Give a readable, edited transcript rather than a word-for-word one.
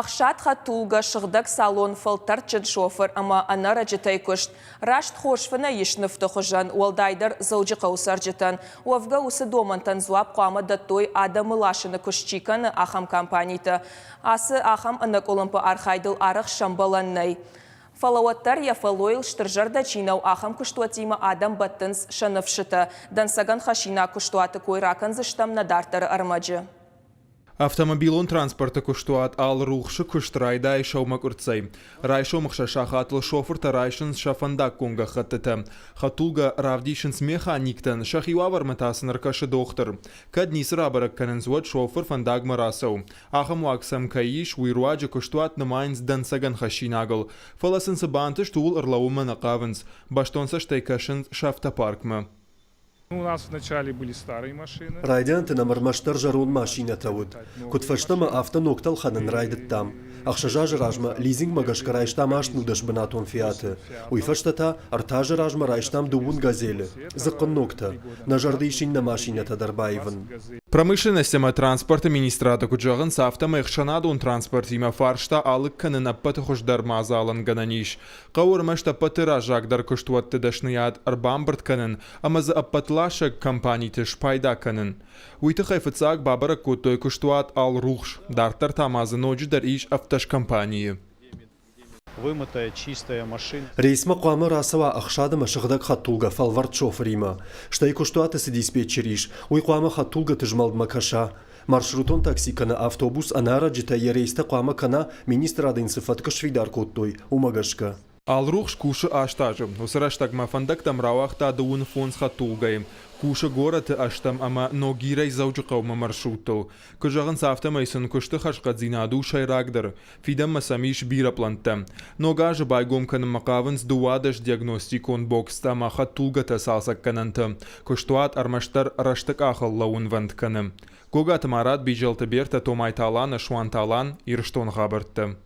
Ӕхсад хӕдтулгӕ, сыгъдӕг салон, фӕлтӕрдджын шофыр ӕмӕ ӕнӕрӕджытӕй куыст. Раст хорз фынӕй ис нывты хуызӕн, уӕлдайдӕр Дзӕуджыхъӕуы цӕрджытӕн. Уӕвгӕ уыцы домӕнтӕн дзуапп хъуамӕ дӕттой, адӕмы ласыны куыст чи кӕны, ахӕм компанитӕ. Ацы ахӕм ӕнӕкъуылымпы архайдыл арӕх сӕмбӕлӕн нӕй. Фӕлӕ уӕддӕр йӕ фӕллойыл стырзӕрдӕ чи нӕу, ахӕм куыстуӕттимӕ адӕм бӕттынц сӕ ныфсытӕ. Дӕнцӕгӕн хӕссинаг куыстуаты кой ракӕндзыстӕм нӕ дарддӕры ӕрмӕджы. Автомобилон транспорты куыстуат Алрухсы куыст райдайы сӕумӕкъуырццӕй. Райсом ӕхсӕз сахатыл шофыртӕ райсынц сӕ фӕндаггон гӕххӕттытӕ. Хӕдтулгӕ равдисынц механиктӕн, сӕхи уавӕрмӕ та сын ӕркӕсы дохтыр. Кӕд ницы рабӕрӕг кӕнынц, уӕд шофыр фӕндагмӕ рацӕуы. Ахӕм уаг сӕм кӕй ис, уый руаджы куыстуат нымайынц дӕнцӕгӕн хӕссинагыл. Фӕлӕ сын цы бантыст, ууыл ӕрлӕууынмӕ нӕ хъавынц. Бӕстон цӕстӕй кӕсынц сӕ автопаркмӕ. Райдианты нӕм ӕрмӕстдӕр зӕронд машинӕтӕ уыд. Куыд фӕстӕмӕ, афтӕ ногтӕ ӕлхӕнын райдыдтам. Ӕхсӕз азы размӕ лизингмӕ гӕсгӕ райстам 8 бынатон «Фиаты». Уый фӕстӕ та ӕртӕ азы размӕ райстам дыууын «Газелы», дзыхъхъынногтӕ. Нӕ зӕрды ис иннӕ машинӕтӕ дӕр баивын. Промышленность ӕмӕ транспорты министрады куыд зӕгъынц, афтӕмӕй ӕхсӕнадон транспортимӕ фарста алыг кӕнын ӕппӕты хуыздӕр мадзалӕн гӕнӕн ис. Хъӕуы ӕрмӕст ӕппӕты раззагдӕр куыстуӕтты дӕсныйад ӕрбамбырд кӕнын ӕмӕ дзы ӕппӕтласӕг компаниты спайда кӕнын. Уый тыххӕй фыццаг бабӕрӕг кодтой куыстуат «Алрухс», дарддӕр та ма дзы ноджыдӕр ис ӕвддӕс компанийы. Вымытая, чистая машина. Рейсмӕ хъуамӕ рацӕуа ӕхсад ӕмӕ сыгъдӕг хӕдтулгӕ фӕлвӕрд шофыримӕ. Стӕй куыстуаты цы диспетчер ис, уый хъуамӕ хӕдтулгӕты змӕлдмӕ кӕса. Маршрутон такси кӕнӕ автобус ӕнӕрӕджытӕ йӕ рейстӕ хъуамӕ кӕна, министрады йын цы фӕтк сфидар кодтой, уымӕ гӕсгӕ. Алрухс кусы аст азы. Уыцы рӕстӕгмӕ фӕндӕгтӕм рауагъта дыууын фондз хӕдтулгӕйы. Кусы горӕты ӕстӕм ӕмӕ Ногирӕй Дзӕуджыхъӕумӕ маршруттыл. Куыд зӕгъынц, афтӕмӕй сын куысты хӕрзхъӕддзинад у сӕйрагдӕр. Фидӕнмӕ сӕм ис бирӕ пълӕнттӕ. Ног азы байгом кӕнынмӕ хъавынц 12 диагностикон бокстӕ ӕмӕ хӕдтулгӕтӕ цалцӕггӕнӕнтӕ. Куыстуат ӕрмӕстдӕр рӕзты къахыл лӕууынвӕнд кӕны. Гогаты Марат, Биджелты Бертӕ, Томайты Алан, Суанты Алан, Ирыстоны хабӕрттӕ.